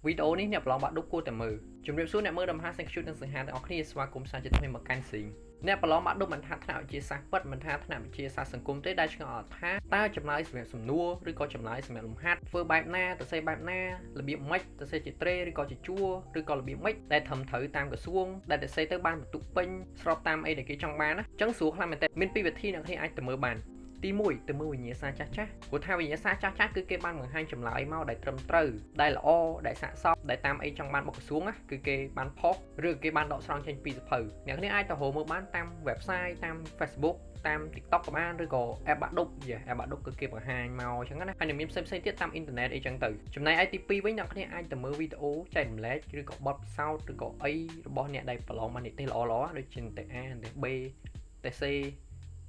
វីដេអូនេះអ្នកប្រឡងបាក់ឌុបគួរតែមើលជំរាបសួរអ្នកមើលដំហាសង្ឃជូតនិងសង្ហាទាំងអស់គ្នាស្វាគមន៍សាជាថ្មីមកកាន់ស៊ីងអ្នកប្រឡងបាក់ឌុបមិនថាថ្នាក់វិទ្យាសាស្ត្រពិតមិនថាថ្នាក់វិទ្យាសាស្ត្រសង្គមទេដែលឆ្ងល់ថាតើចម្លើយសម្រាប់សំណួរឬក៏ចម្លើយសម្រាប់លំហាត់ធ្វើបែបណាទៅសេបែបណារបៀបម៉េចទៅសេជាត្រេឬក៏ជាជួរឬក៏របៀបម៉េចដែលត្រឹមត្រូវតាមក្រសួងដែលទៅសេទៅបានបន្ទុកពេញស្របតាមអីដែលគេចង់បានណាអញ្ចឹងស្រួលខ្លាំងមែនតើមានពីរវិធីអ្នកគ្នាអាចទៅមើលបានទី1ទៅមើលវិញ្ញាសាចាស់ចាស់ព្រោះថាវិញ្ញាសាចាស់ចាស់គឺគេបានបង្ហាញចម្លើយមកដែលត្រឹមត្រូវដែលល្អដែលស័ក្តិសមដែលតាមអីចង់បានរបស់ក្រសួងណាគឺគេបានផុសឬគេបានដកស្រង់ចេញពីសៀវភៅអ្នកគ្នាអាចទៅរកមើលបានតាម website តាម Facebook តាម TikTok ក៏បានឬក៏ app បាក់ឌុបយ៉ា app បាក់ឌុបគឺគេបង្ហាញមកអញ្ចឹងណាហើយនឹងមានផ្សេងផ្សេងទៀតតាមអ៊ីនធឺណិតអីចឹងទៅចំណែកឯទី2វិញអ្នកគ្នាអាចទៅមើលវីដេអូចែករំលែកឬក៏បទពិសោធន៍ឬក៏អីរបស់អ្នកដែលប្រឡងបាននិទេសល្អៗដូចជានិទេស A និទេស B និទេស C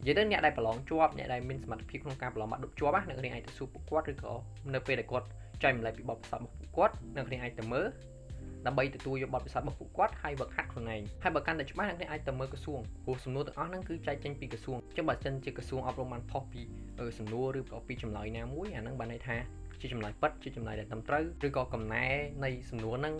និយាយទៅអ្នកដែលប្រឡងជាប់អ្នកដែលមានសមត្ថភាពក្នុងការប្រឡងបាក់ឌុបជាប់ណាអ្នកគ្នាអាចទៅសួរពួកគាត់ឬក៏នៅពេលដែលគាត់ចែករំលែកពីបទពិសោធន៍របស់ពួកគាត់អ្នកគ្នាអាចទៅមើលដើម្បីទទួលយកបទពិសោធន៍របស់ពួកគាត់ហើយវឹកហាត់ខ្លួនឯងហើយបើកាន់តែច្បាស់អ្នកគ្នាអាចទៅមើលក្រសួងព្រោះសំណួរទាំងអស់ហ្នឹងគឺចែកចេញពីក្រសួងអញ្ចឹងបើសិនជាក្រសួងអប់រំបានផុសពីសំណួរឬក៏ពីចម្លើយណាមួយអាហ្នឹងបានន័យថាជាចម្លើយពិតជាចម្លើយដែលត្រឹមត្រូវឬក៏កំណែនៃសំណួរហ្នឹង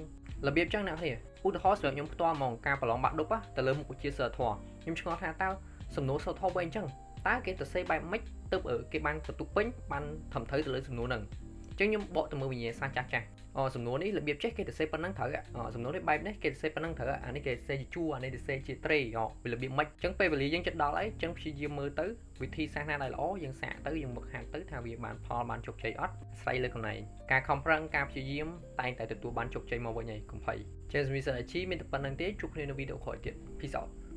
របៀបចឹងអ្នកគ្នាឧទាហរណ៍សម្រាប់ខ្ញុំផ្ទាល់ហ្មងការប្រឡងបាក់ឌុបទៅលើមុខវិជ្ជាសីលធម៌ខ្ញុំឆ្ងល់ថាតើសំណួរសីលធម៌វិញអញ្ចឹងតើគេទៅសេបែបម៉េចទើបគេបានបន្ទុកពេញបានត្រឹមត្រូវទៅលើសំណួរហ្នឹងអញ្ចឹងខ្ញុំបកទៅមើលវិញ្ញាសាចាស់ចាស់អូសំណួរនេះរបៀបចេះគេទៅសេប៉ុណ្ណឹងត្រូវសំណួរនេះបែបនេះគេទៅសេប៉ុណ្ណឹងត្រូវអានេះគេទៅសេជាជួរអានេះទៅសេជាត្រេអូវារបៀបម៉េចអញ្ចឹងពេលវេលាយើងចិត្តដល់អីអញ្ចឹងព្យាយាមមើលទៅវិធីសាស្ត្រណាដែលល្អយើងសាកទៅយើងមកហាត់ទៅថាវាបានផលបានជោគជ័យអត់ស្រីលើខ្លួនឯងការខំប្រឹងការព្យាយាមតែងតែទទួលបានជោគជ័យមកវិញហើយកុំភ័យ James Mr. Achi មានតែប៉ុណ្្នឹងទេជួបគ្នានៅវីដេអូក្រោយទៀត។ Peace out.